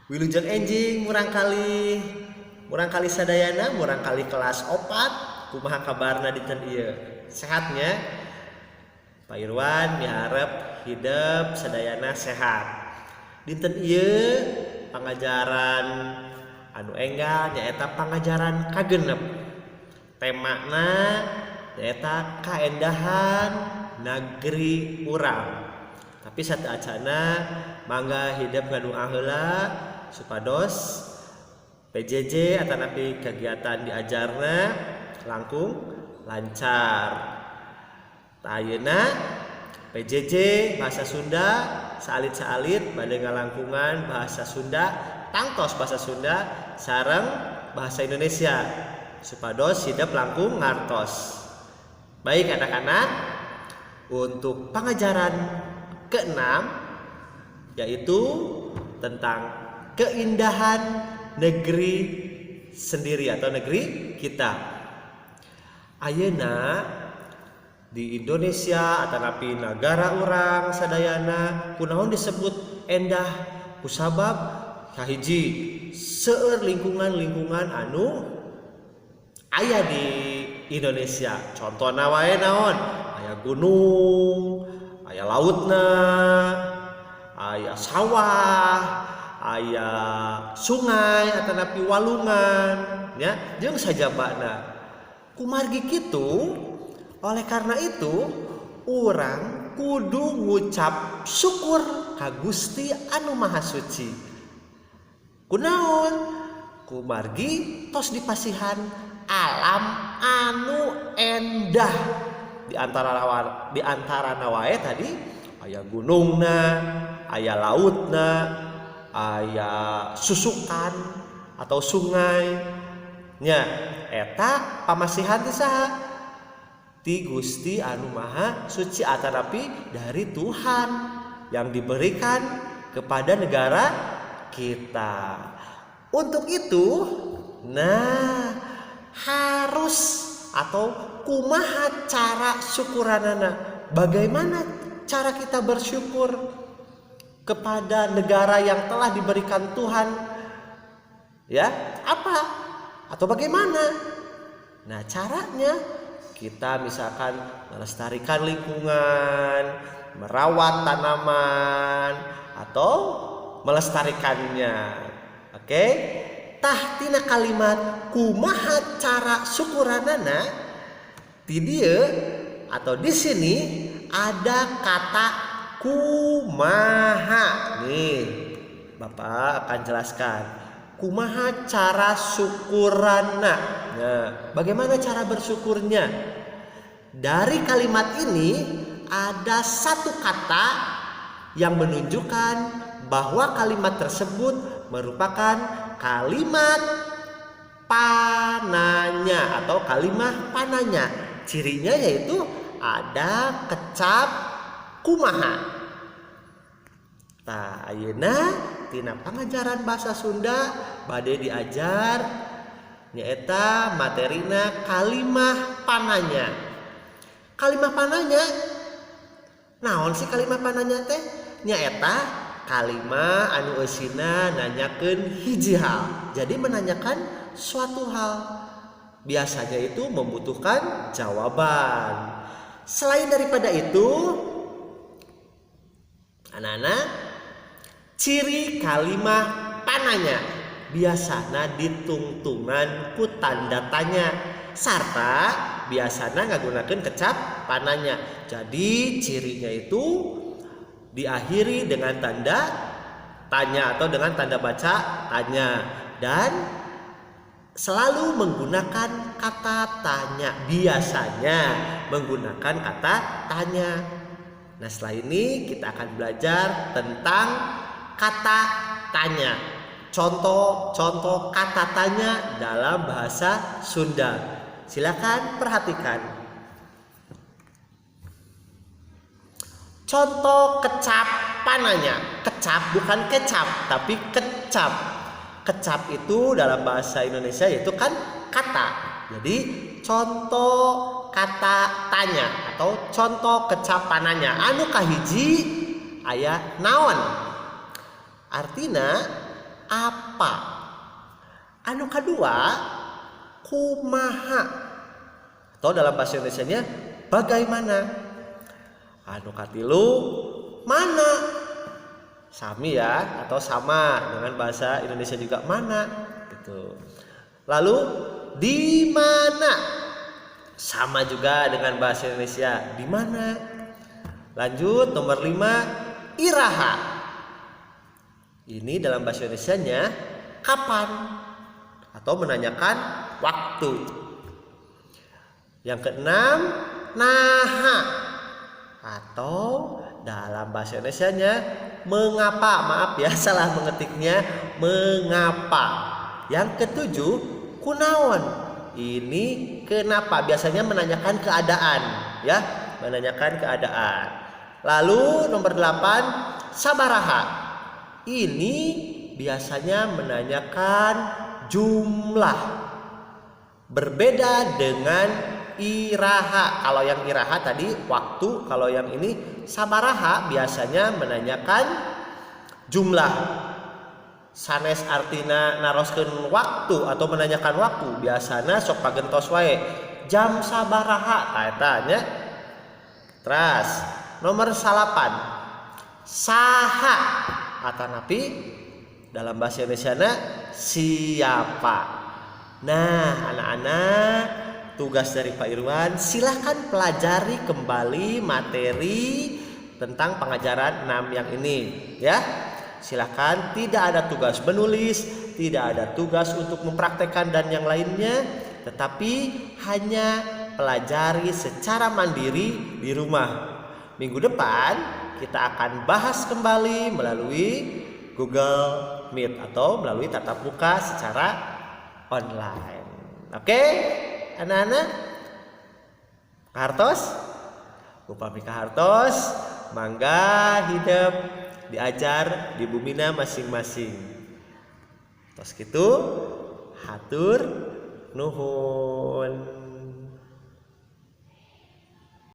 Wilujeng enjing murangkalih, murangkalih sadayana, murangkalih kelas 4. Kumaha kabarna dinten ieu? Sehat nya? Pak Irwan miharep hidep sadayana sehat. Dinten ieu pangajaran anu enggal nyaeta pangajaran kagenep. Temana nyaeta kaendahan negeri urang. Tapi sateuacana mangga hidep ngadoa heula supados PJJ atanapi kegiatan diajarna langkung lancar. Tah ayeuna PJJ bahasa Sunda saalit-saalit bade ngalangkungan bahasa Sunda, tangtos bahasa Sunda sareng bahasa Indonesia supados hidep langkung ngartos. Baik anak-anak, untuk pengajaran ke-6 yaitu tentang keindahan negeri sendiri atau negeri kita. Ayeuna di Indonesia atanapi nagara urang sadayana kunaon disebut endah? Kusabab kahiji, seueur lingkungan-lingkungan anu aya di Indonesia. Contohna wae naon? Aya gunung, aya lautna, aya sawah, aya sungai atanapi walungan nya, jeung sajabana. Kumargi kitu, oleh karena itu urang kudu ngucap syukur ka Gusti anu Maha Suci. Kunaon? Kumargi tos dipasihan alam anu endah. Di antara wae tadi aya gunungna, aya lautna, aya susukan atau sungai nya. Eta pamasihan ti saha? Ti Gusti anu Maha Suci atanapi dari Tuhan yang diberikan kepada negara kita. Untuk itu, nah, harus atau kumaha cara syukuranana? Bagaimana cara kita bersyukur kepada negara yang telah diberikan Tuhan? Ya, apa? Atau bagaimana? Nah, caranya kita misalkan melestarikan lingkungan, merawat tanaman atau melestarikannya. Oke? Tah, tina kalimat kumaha cara syukuranana, di dieu atau di sini ada kata kumaha. Nih, Bapak akan jelaskan. Kumaha cara syukurana? Nah, bagaimana cara bersyukurnya? Dari kalimat ini ada satu kata yang menunjukkan bahwa kalimat tersebut merupakan kalimat pananya atau kalimat pananya. Cirinya yaitu ada kecap kumaha. Tah, ayeuna tina pangajaran bahasa Sunda bade diajar nyaeta materina kalimah pananya. Kalimah pananya, naon sih kalimah pananya teh? Nyaeta kalimah anu eusina nanyakeun hiji hal. Jadi menanyakan suatu hal. Biasanya itu membutuhkan jawaban. Selain daripada itu, anak-anak, ciri kalimah pananya biasana ditungtungan ku tanda tanya sarta biasana ngagunakeun kecap pananya. Jadi cirinya itu diakhiri dengan tanda tanya atau dengan tanda baca tanya dan selalu menggunakan kata tanya, biasanya menggunakan kata tanya. Nah, setelah ini kita akan belajar tentang kata tanya. Contoh-contoh kata tanya dalam bahasa Sunda. Silakan perhatikan. Contoh kecap pananya. Kecap bukan kecap, tapi kecap. Kecap itu dalam bahasa Indonesia yaitu kan kata. Jadi contoh kata tanya atau contoh kecapananya anu kahiji aya naon. Artina apa. Anu kedua, kumaha atau dalam bahasa Indonesia-nya bagaimana. Anu katilu, mana, sami ya atau sama dengan bahasa Indonesia juga, mana gitu. Lalu di mana, sama juga dengan bahasa Indonesia, di mana. Lanjut nomor 5, iraha. Ini dalam bahasa Indonesia-nya kapan atau menanyakan waktu. Yang keenam, naha atau dalam bahasa Indonesia-nya mengapa. Maaf ya, salah mengetiknya, mengapa. Yang ketujuh, kunaon. Ini kenapa, biasanya menanyakan keadaan ya, menanyakan keadaan. Lalu nomor 8, sabaraha. Ini biasanya menanyakan jumlah. Berbeda dengan iraha. Kalau yang iraha tadi waktu, kalau yang ini sabaraha biasanya menanyakan jumlah. Sanes artina naroskeun waktu atau menanyakan waktu, biasanya sok pagentos wae, jam sabaraha, tah eta nya. Terus nomor 9, saha atanapi dalam bahasa Indonesia siapa. Nah, anak-anak, tugas dari Pak Irwan, silahkan pelajari kembali materi tentang pengajaran 6 yang ini ya. Silahkan, tidak ada tugas menulis, tidak ada tugas untuk mempraktekkan dan yang lainnya, tetapi hanya pelajari secara mandiri di rumah. Minggu depan kita akan bahas kembali melalui Google Meet atau melalui tatap muka secara online. Oke, anak-anak? Kahartos? Upami kahartos, mangga hidep diajar di bumina masing-masing. Tos kitu, hatur nuhun.